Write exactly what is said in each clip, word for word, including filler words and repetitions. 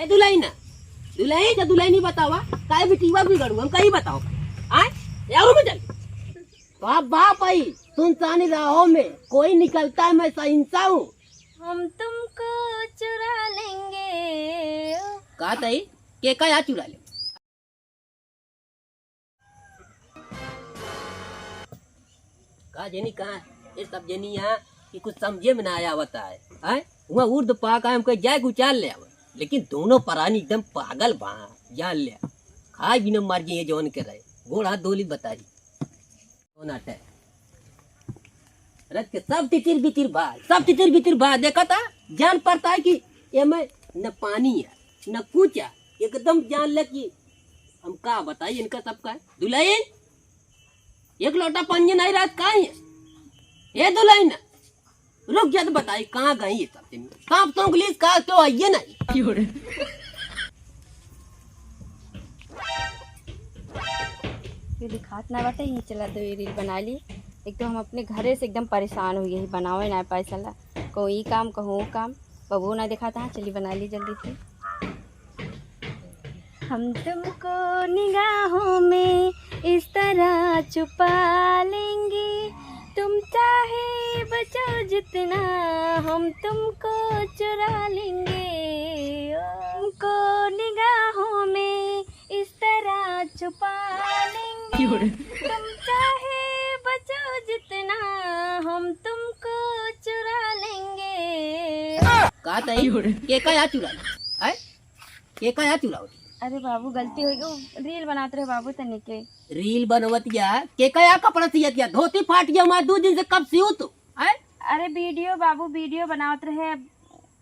ए दुलहिन, दुलहिन, तो दुलहिन ही बतावा, काहे बिटिया बिगड़ू, हम कहीं बताओ। आए, यारो में चल। बाप, बाप आई, सुनसानी राहों में कोई निकलता है, मैं शहंशाह हूँ। हम तुमको चुरा लेंगे। का तई? के का या चुरा ले? का जनी का, ये सब जनी यहाँ कि कुछ समझे में ना आया होता है, हैं? वहाँ उर्द पाक है, हमको जाए के उचार ले आवे, लेकिन दोनों परानी एकदम पागल बा, जान ले, खाए बिना मर जाइए जौन के रहे, गोड़ हाथ धोली बताई। कौन आता है? रख के सब तितिर बितिर बा, सब तितिर बितिर बा। देखा था, जान पड़ता है कि ये में न पानी है, न कुछ है। एकदम जान ले कि हम का बताई इनका सबका। दुलहिन, एक लोटा पानी नहीं रहत का है? ए दुलहिन, रुक जा तो बताई कहाँ गई ये सब दिन? सांप तो उंगली का तो आइए नहीं। ये दिखात ना बाटे, ये चला दो, ये रील बना ली। एक तो हम अपने घरे से एकदम परेशान हुई है, बनावे ना पाए साला, कहूँ ई काम, कहूँ वो काम, बबुओ ना दिखाता है। चली बना ली जल्दी से। हम तुमको निगाहों में इस तरह छुपा लेंगे, तुम चाहे बचाओ जितना, हम तुमको चुरा लेंगे। तुमको निगाहों में इस तरह छुपा लेंगे। क्यों रे? तुम चाहे बचाओ जितना, हम तुमको चुरा लेंगे। का तई? क्यों रे? के का या चुरा? आय? के का या चुरा? अरे बाबू, गलती हो गई, रील बनात रहे बाबू तनी के। रील बनवत या? के का या कपड़ा सियत या? धोती फाट गया हमार, दो दिन से कब सियू तू? आय? अरे वीडियो बाबू, वीडियो बनावत रहे।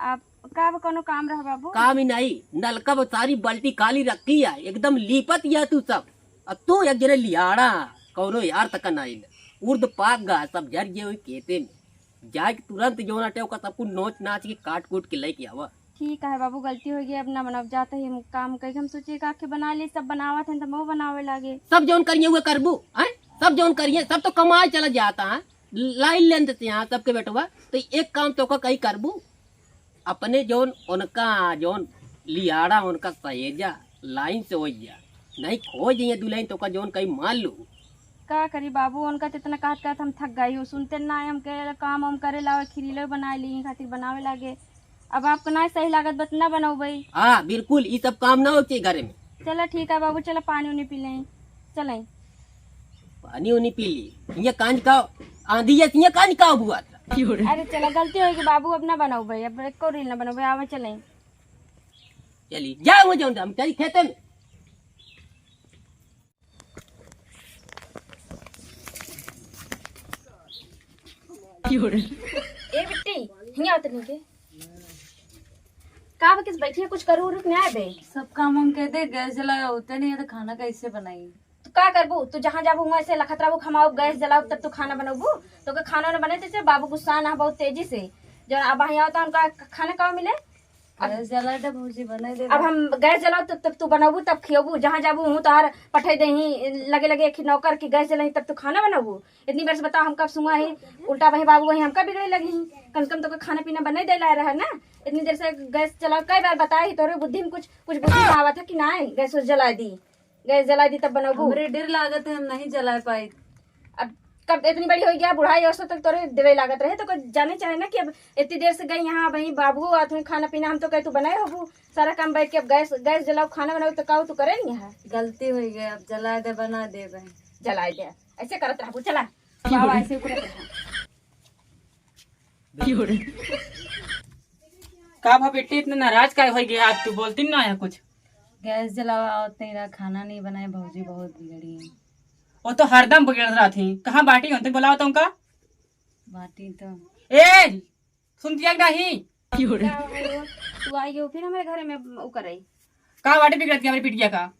आप का बा, कौनो काम रहा बाबू? काम ही नहीं, नलका में सारी बाल्टी खाली रखी है, एकदम लीपत या तू सब। अब तू एक जने लियाड़ा, कौनो यार तक नहीं ले। उर्द पाक गा, सब झर गए हुए खेते में। जाए के तुरंत जौन अटे ओका सब कुछ नोच नाच के काट कूट के लेके आवा। ठीक है बाबू, गलती हो गई, अब ना बनाब। जाते ही हम काम करके हम सोचे का के बना ले, सब बनावत हैं तो मैं बनावे लागे। सब जौन करिए हुए करबू, हैं? सब जौन करिए, सब तो कमाए चला जाता है। लाइन लेंथ से यहाँ सबके बेटवा, तो एक काम तो का कहीं करबू, अपने जौन उनका जौन लियाड़ा उनका सहेजा लाइन से हो जा, नहीं खो जाइए दुल्हन तो का जौन कहीं मान लू। का करी बाबू, उनका तो इतना कहत कहत हम थक गई हो, सुनते ना है, हम कहे काम हम करे लावे, खिरीलो बनाए ली खातिर बनावे लागे। अब आपको ना सही लागत बत ना बनौबई। हाँ बिल्कुल, ई सब काम ना हो चाहिए घरे में। चला ठीक है बाबू, चला पानी उनी पी लें, चलें। पानी उनी पी ली, ये कांज का आंधी है, ये कांज का बुआ था। अरे चला, गलती होगी बाबू, अब ना बनाओ भाई, अब एको रील ना बनाओ भाई, आवे चलें। चली जाओ, जाओ, हम चली खेते में। ए बिट्टी, हियाँ आओ तनी के। का बा, किस बैठी है, कुछ करू उरू के ना आबे? सब काम हम कह दे, गैस जला होते नहीं है तो खाना कैसे बनाई? तू का करबू? तू जहाँ जाबू हुआँ से लखत रहबू, "हम आउब, गैस जलाउब, तब तू खाना बनौबू।" तो के खाना ना बने, तो बाबू गुस्सा ना बहुत तेजी से। जब अब यहाँ आवता उनका खाना का मिले? अब गैस जला दे भौजी, बने दे। अब हम गैस जलाउब, तब, तब तू बनौबू, तब खियौबू। जहाँ जाबू हूँ तोहार पठे देही, लगे लगे एक नौकर की गैस जलाही, तब तू खाना बनौबू। इतनी बार से बताओ, हम कब सुना ही, उल्टा वही बाबू वही हमका बिगड़े लगी ही। कम से कम तो खाना पीना बने दे ला रहा ना। इतनी देर से गैस जलाओ, कई बार बताए ही, तोरे बुद्धि में कुछ, कुछ बुद्धि में आवत है कि ना, गैस उस जला दी। गैस जला दी तब बनौबू। हमरे डर लागत है, हम नहीं जला पाई। अब कब इतनी बड़ी हो गया, बुढ़ाई औसत तक तोरे देवे लागत रहे, तो कुछ जाने चाहे ना कि अब इतनी देर से गई यहाँ, वहीं बाबू आत हुई, खाना पीना हम तो कहे तू बनाए होबू, सारा काम बैठ के अब गैस, गैस जलाओ, खाना बनाओ, तो काऊ तू करे नहीं है। गलती हो गई, अब जला दे, बना दे बहन। जला दे, ऐसे करत रहबू, चला। बाबा ऐसे ही करत रहा। का भा बेटी, इतना नाराज काहे होई गया आज तू? बोलती ना है कुछ। गैस जलावा और तेरा खाना नहीं बनाए, भौजी बहुत बिगड़ी है। वो तो हरदम बिगड़ रहा थी। कहाँ बाटी होते, बुलाओ तो उनका। बाटी तो ए, सुनती है कि नहीं? का हो? तू आई हो फिर हमारे घर में उ करे। का बाटी बिगड़ती है हमारी बिटिया का?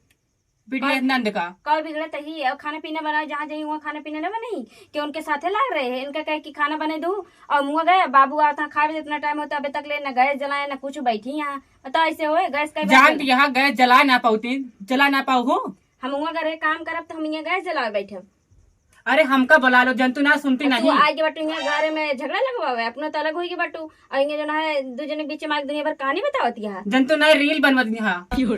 बिटिया और नंद का? का बिगड़त ही है? खाना पीना बनाए, जहाँ जाई वहाँ खाना पीना ना बनाई, कि उनके साथे लाग रहे हैं, इनका कहे कि खाना बने दू, और मुँह गए, बाबू आवत हैं, खावे इतना टाइम होता, अबे तक ले ना गैस जलाए ना कुछ, बैठी यहाँ। बताओ ऐसे होए, गैस कई बार जान जला? यहाँ गैस जला ना पाउती, जला ना पाऊ हो। हम वहाँ करे काम करब तो हम यहाँ गैस जलावे बैठे। अरे हमका बोला लो, जंतु ना सुनती अब तू नहीं। आइगे बाटू यहाँ घर में झगड़ा लगवावे, अपना तो अलग होइगे बाटू, और इनके जो ना है दू जने बीच में आके दुनिया भर कहानी बतावत यहाँ। जंतु ना रील बनवत यहाँ। रील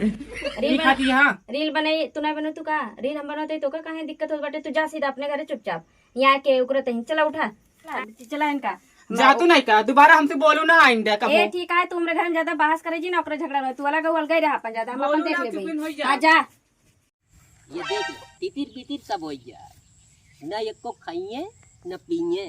ई बन-, खाती यहाँ। रील बनाई तू ना बनो तू का? रील हम बनवते तो का काहे दिक्कत होत बाटे? तू जा सीधा अपने घरे चुपचाप। यहाँ के ओकरा तहीं चला उठा। चला इनका। जा तू नहीं का, दोबारा हमसे बोलू ना आइंदा ए कबो। ठीक है, तू हमरे घर में ज्यादा बहस करे जी ना, ओकरा झगड़ा में तू अलग अलग ही रहा अपन ज्यादा, हम अपन बोलू देख ना, लेबे। चुपिन होई जा। हाँ जा। ये देख लो, तितिर बितिर सब हो गया, न एको खाइए न पिए,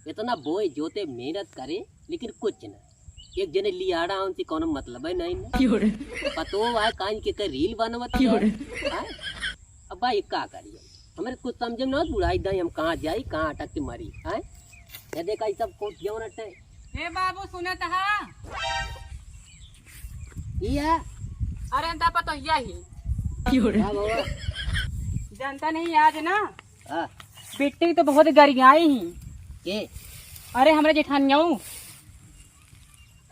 इतना बोए जोते मेहनत करे लेकिन कुछ ना। एक जने लियाड़ा उनसे कोनो मतलब है नहीं ना। क्यों रे? पतो है कान के कर रील बनवत क्यों है। रे? हाँ? अब भाई का करिए, हमरे कुछ समझे में ना बुढ़ाई दाई हम कहाँ जाई कहाँ अटक के मरी। हाँ? ये देखा ये सब कुछ क्यों रटे। ए बाबू, सुनत हा? ई है? अरे, अंता पा तो यही। क्यों रे? हाँ, बाबा। जानता नहीं, आज ना, हाँ। बिट्टी तो बहुत गरियाई ही। के? अरे, हमरे जेठानियाऊ।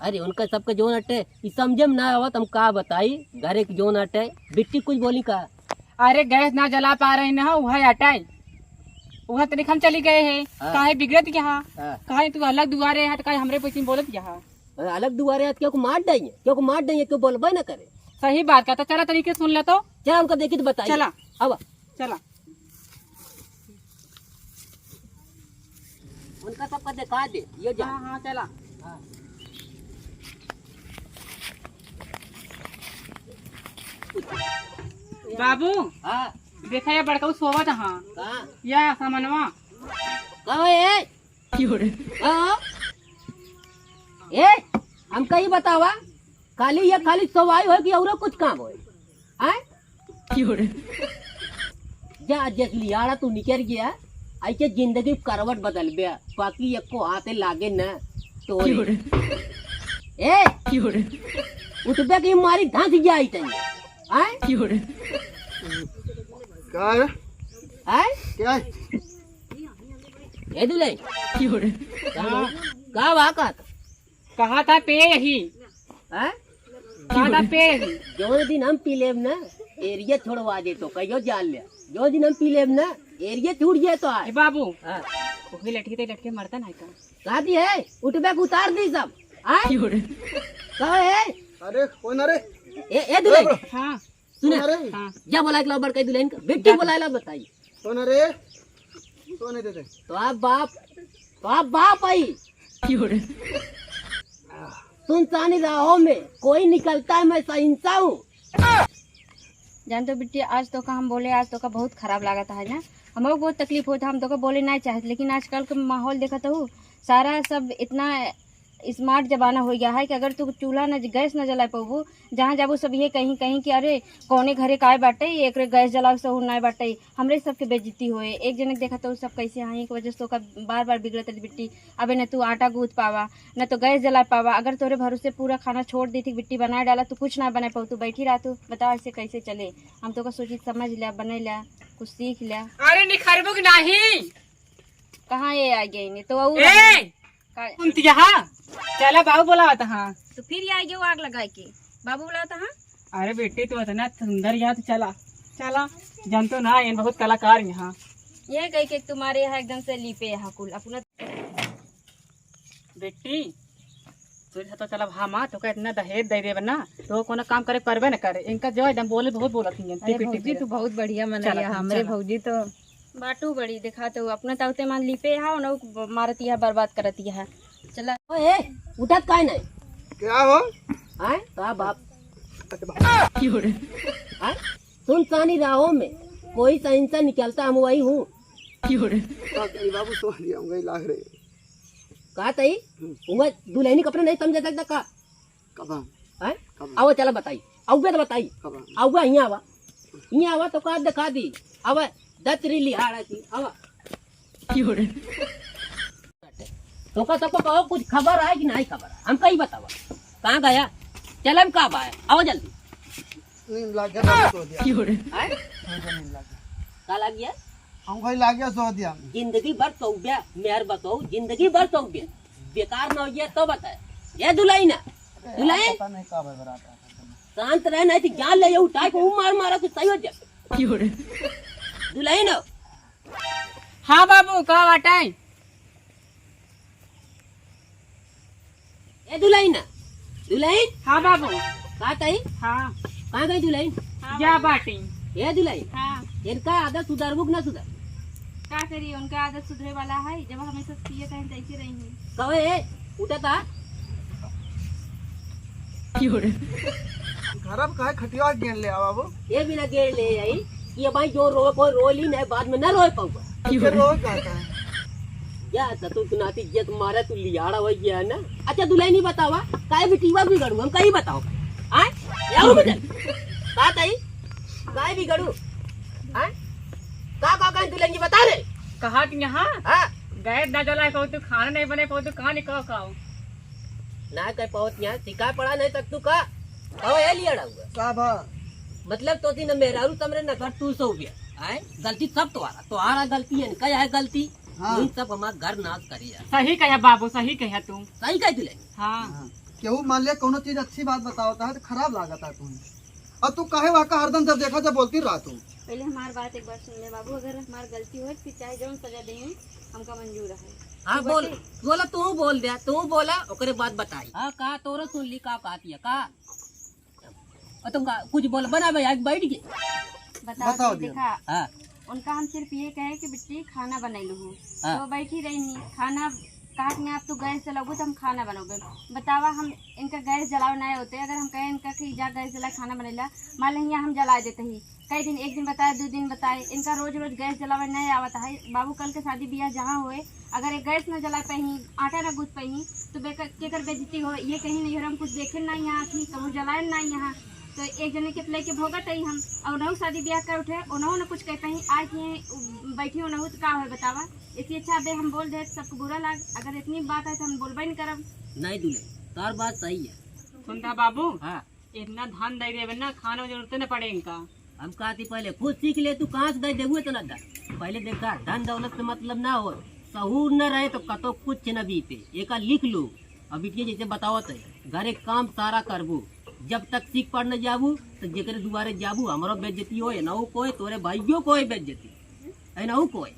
अरे, उनका सबके जोन अटे, ई समझे में ना आवत, हम का बताई, घरे के जोन अटे, बिट्टी कुछ बोली का? अरे गैस ना जला पा रहे न, वह हटाई, वह तनिक हम चली गए है। हाँ। काहे बिगड़त क्या? हाँ। काहे तू अलग दुआरे है, तो काहे हमरे पीछे बोलत क्या? अरे अलग दुआरे है, क्यों को मार डाइए, क्यों को मार डाइए, क्यों बोलबे ना करे। सही बात का, तो चला तरीके सुन ले तो। चला उनका देखी तो बताइए। चला। अब चला। उनका सबका दिखा दे, ये जा। हाँ, हाँ, चला। हाँ। बाबू, हाँ। देखा ये बड़काऊ सोवत हाँ। कहाँ? या सामनवा। कहाँ है? हाँ? ए, हमका ही बतावा, खाली ये खाली सोवाई होय कि औरो कुछ काम होय? हैं? क्यों रे? जा, जस लियाड़ा तू निकर गया, ऐसे जिंदगी करवट बदल बे, बाकी एको हाथे लागे न तोरे। क्यों रे? ए! क्यों रे? उठबे की मारी धंस जाई तनी। हैं? क्यों रे? का है? हैं? क्या है? ए दुलई। क्यों रे? का बा? का बा का? कहा था पे यही। हैं? कहा था पे यही। जौन दिन हम पी लेब ना, एरिया छोड़वा दे तो कहियो जान ले। जौन दिन हम पी लेब ना, एरिया छूट जाए तो ए आज। बाबू, हाँ। वही लटके ते लटके मरता ना का? का दी है? उठबे के उतार दी सब। हाँ? क्यों रे? का है? अरे, कौन अरे? ए, ए दुलई। अरे। हाँ। सुने? कौन अरे? हाँ। जा बोला एक लाओ बड़का दुलई का। बेटी जा। बोला ला बताई। कौन अरे? कौन है तेरे? तो आप बाप, तो आप बाप आई। क्यों रे? सुनसानी राहों में कोई निकलता है, मैं शहंशाह हूँ। जान तो बिट्टी, आज तोका हम बोले, आज तोका बहुत खराब लागत है ना। हमको बहुत तकलीफ होता, हम तोका बोले नहीं चाहत, लेकिन आजकल का माहौल देखत हूँ, सारा सब इतना smart जमाना हो गया है कि अगर तू चूल्हा न, गैस न जला पाबू, जहाँ जाबू सब ये कहीं, कहीं कि अरे कौने घरे काय बाटे, एकरे गैस जलावे से ना बाटे, हमरे सबके बेइज्जती होए। एक जने के देखत हूँ सब कैसे हैं, एक वजह से तोका बार बार बिगड़त है बिट्टी। अबे न तू आटा गूंथ पावा, न तो गैस जला पावा। अगर तोरे भरोसे पूरा खाना छोड़ दी थी, बिट्टी बनाए डाला, तू कुछ ना बना पाऊ, तू बैठी रहा, तू बताओ ऐसे कैसे चले? हम तोका सोची समझ लिया, बने लिया, कुछ सीख लिया। अरे निखरबो कि नाही? कहाँ ये आ गई ने तो ऊ ए! का? सुनती है? चला बाबू बोलावत हाँ। तो फिर ये आ गया वो आग लगाए के। बाबू बोलावत हाँ? अरे बेटी तू इतना सुंदर यहाँ तो चला, चला। जानतो ना ये बहुत कलाकार यहाँ। ये कही के तुम्हारे यहाँ एकदम से लीपे यहाँ कुल अपना। बेटी, तोरे साथ चलब हम, तोका इतना दहेज दे देब ना, तो कोनो काम करे परबे न करे। इनका जो एकदम बोले बहुत बोलत ही, अरे पिट पिट भौजी, के। तू बहुत बढ़िया मनइया चला, हमरे चला। भौजी तो। बाटू बड़ी देखा तो अपना ताउते मान लीपे हा, उन्हों मारती है, बर्बाद करती है। चला। ओए, उठत काहे नहीं? क्या हो? आए, का बाप? आए? सुनसानी राहों में कोई शहंशाह निकलता, हम वही हूँ। का करी बाबू, सो दिया, हम गई लाग रहे। का तई? हम्म। उमा दुल्हनी कपड़े नहीं समझे सकता का? कब हम? हैं? कब? आवा चला बताई। आवा तो बताई। कब हम? आवा, यहाँ आवा। यहाँ आवा तो का दिखा दी। आवा, दतरी लिहाड़ा की। आवा। तोका सबको कहो कुछ खबर है कि नहीं खबर है? हमका ही बतावा। कहाँ गया? चलन का बा? आवा जल्दी। नींद लाग गया, तो सो दिया। हैं? हमको नींद लाग गया। का लाग गया? हमको ही लाग गया, सो दिया। जिंदगी भर सो गया, मेहर बताओ, जिंदगी भर सो गया। बेकार ना हो गया तो बताए। ये दुलहिन, अरे दुलहिन। यार, पता नहीं कब है बारात आता है। शांत रहे, नहीं तो जान ले, ये उठा के वो मार मारा तो सही हो जाए। दुलहिन हो। हाँ बाबू, का बाटे? ए दुलहिन, दुलहिन। हाँ बाबू। का तई? हाँ। कहाँ गई दुलहिन? हाँ जा बाबू। बाटी। ए दुलहिन। हाँ। इनका आदत सुधरबू कि ना सुधर? का करी, उनका आदत सुधरे वाला है, जब हमेशा पिए कहीं तैसे रही। कहो ए, उठा ता। घर अब काहे खटिया गेन ले आवा वो? ये बिना गेन ले आई, ये भाई जो रो को रो ली, नहीं बाद में ना रोए पाऊंगा। अब फिर रो जाता है। या तो तू नाती इज्जत मारे, तू लियाड़ा हो गया है ना। अच्छा, दुलहिन ही बतावा, काहे बिटिया बिगड़ू, हम कहीं बताओ। आय? या हो बदल। का तई? काहे बिगड़ू? आय? का, का, का दुलहिन जी बता रे? कहा कि यहाँ हाँ। गैस ना जलाए पाओ, तू खाना नहीं बने पाओ, तू कहाँ निकाल खाओ? ना कह पाओ, यहाँ सिखा पड़ा नहीं तक तू का? कहो, ये लियाड़ा हुआ। का बा? मतलब तो दिन मेहरारू तमरे न कर तू सो गया। आय? गलती सब तुम्हारा, तुम्हारा गलती है, इनका यह गलती। हाँ। इन सब हमार घर नाश करी है। सही कहा बाबू, सही कहा तू। सही कह दिले। हाँ। हाँ। केहू मान ले कोनो चीज अच्छी बात बतावता है तो खराब लागता है तुम्हें। और तू काहे वहाँ का हरदम जब देखा जब बोलती रहा तू? पहले हमार बात एक बार सुन ले बाबू, अगर हमार गलती होए तो चाहे जौन सजा दें, हमका मंजूर है। हाँ, तू बोल, बचे। बोला, तू बोल दे, तू बोला, ओकरे बाद बताई। हाँ, का तोरो सुन ली, का कहती है, का? और तुम का, कुछ बोल, बना भाई, आज बैठ गए। बताओ बताओ जी, दिया। देखा, हाँ। उनका हम सिर्फ ये कहे कि बिट्टी खाना बनैलू हूँ, हाँ। तो बैठी रही नहीं, खाना कहा कि आप तो गैस जलाओगे तो हम खाना बनाओगे। बतावा, हम इनका गैस जलावे नहीं होते, अगर हम कहें इनका कि जा गैस जला खाना बनैला, मान लें यहाँ हम जला देते ही, कई दिन, एक दिन बताए, दो दिन बताए, इनका रोज रोज गैस जलावे नहीं आवत है। बाबू कल के शादी ब्याह जहाँ होए, अगर ये गैस न जला पाई, आटा न गूंथ पाई, तो बेकर, केकर बेइज्जती हो? ये कहीं नहीं हो, हम कुछ देखे ना यहाँ कि कहूँ जलाए ना यहाँ। तो एक जने के लेके भोगत है हम, और उनहु शादी ब्याह कर उठे, उनहु न कुछ कह पाई, आज ये बैठी उनहु तो का हो बतावा। इससे अच्छा अबे हम बोल दे, सबको बुरा लाग, अगर इतनी बात है तो हम बोलबे नहीं करब। नहीं दुल्हन, तार बात सही है। सुनता बाबू? हाँ। इतना धन दे देवे ना, खाने में जरूरत न पड़े इनका। हम कहती पहले खुद सीख ले, तू कहाँ से दे देबू इतना धन? पहले देखा, धन दौलत से मतलब ना हो, सहूर न रहे तो कतो कुछ न बीते। एका लिख लो, अब बिटिया जैसे बतावत है, घरे काम सारा करबू, जब तक सीख पढ़ न जाबू तो जेकरे दुआरे जाबू, हमरो बेइज्जती हो, एनहू कोई, तोरे भाइयों कोई बेइज्जती, एनहू कोई।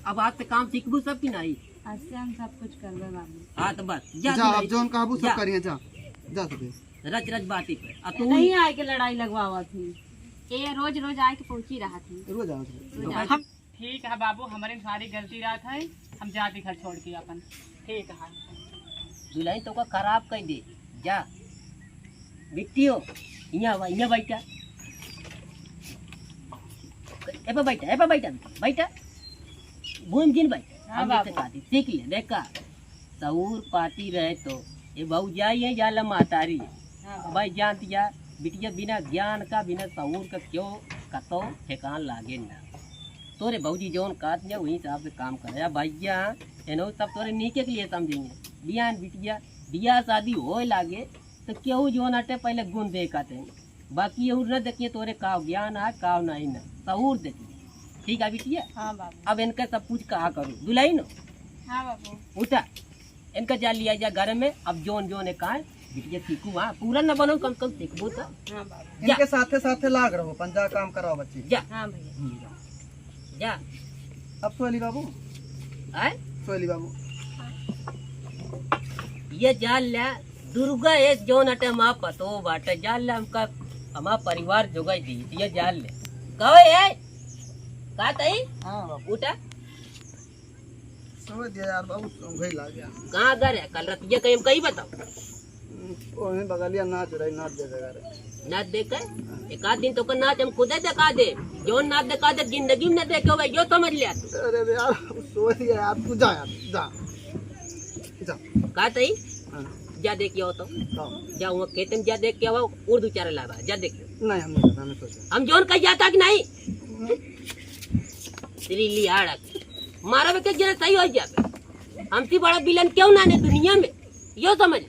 अब आज से काम सीखबू सब कि नहीं? आज से हम सब कुछ करबे बाबू। हाँ तो बस, जा जा, तू अब नहीं। जौन कहबू सब जा। करिए, जा, जा तू। रच रच बाती पे। आ तू नहीं आए के लड़ाई लगवावा थी। ए रोज रोज आए के पहुंची रहा थी। रोज आओ। रोज आओ। हम ठीक है बाबू, हमारे सारी गलती रात है, हम जाती घर छोड़ के अपन। ठीक है। दुल्हन तो का खराब कर दे। जा। बिट्टियो, यहाँ आवा, यहाँ बैठा। ए पे बैठा, ए पे बैठा, बैठा। भूम जिन बैठा। हाँ हम जैसे बाबू। कहती, सीख ले, देखा। सहूर पाती रहे तो, ए भौजाई है या ल महतारी है। हाँ बाबू। भाई जानती जा, बिटिया बिना ज्ञान का, बिना सहूर का क्यों कतो ठेकान लागे ना। तोरे भौजी जौन कहत जा, वही हिसाब से काम करे। अब भैया, एनो सब तोरे नीके के लिए समझेंगे। बियान बिटिया, बियाह शादी होए लागे, तो केहू जौन हटे पहले गुण देखत है। बाकी एहू न देखिए तोरे काव ज्ञान है, काव नहीं ना, सहूर देखिए। ठीक है बिटिया? हाँ बाबू। अब इनका सब कुछ कहा करो, दुल्हन हो। हाँ बाबू। उठा, इनका जा लिया जा घर में। अब जौन जौन है कहा, बिटिया सीखू, हाँ, पूरा न बनो, कम से कम सीखबो तो। हाँ बाबू। जा। इनके साथे साथे लाग रहो, अपन जा काम कराओ बच्ची। जा। हाँ भैया। जा। अब सोली बाबू। आय? सोली बाबू। ये जान ले, दुर्गा एक जौन अटे हमार पतो बाटे, जान ले हमका, हमार परिवार जोगाई दी, ये जान ले। कहो ए, का तई? हाँ बाबू। उठा। सो दिया यार बाबू, सो गई लाग गया। कहाँ घर है? कल रतिया कहीं हम कहीं बताओ। ओहे बगलिया नाच रही, नाच दे दे रे। नाच दे के? एक आध दिन तो का नाच हम खुदे दिखा दे। जो नाच दिखा दे, जिंदगी में न देखे होवे, यो समझ ले। अरे बे यार, सो दिया यार, तू जा यार, जा। जा। का तई? हाँ। जा देख के आओ तो। हाँ। जा वहाँ खेत में जा देख के आओ, उर्दू चारा लावा, जा देख के आओ। नहीं, हम नहीं जाता, हमें सोचा। हम जोन कहीं जाता कि नहीं? हम्म। तेरी लिहाड़ा। मारा बे के जरा सही हो जाबे। हमसे बड़ा विलन क्यों ना ने दुनिया में, यो समझ।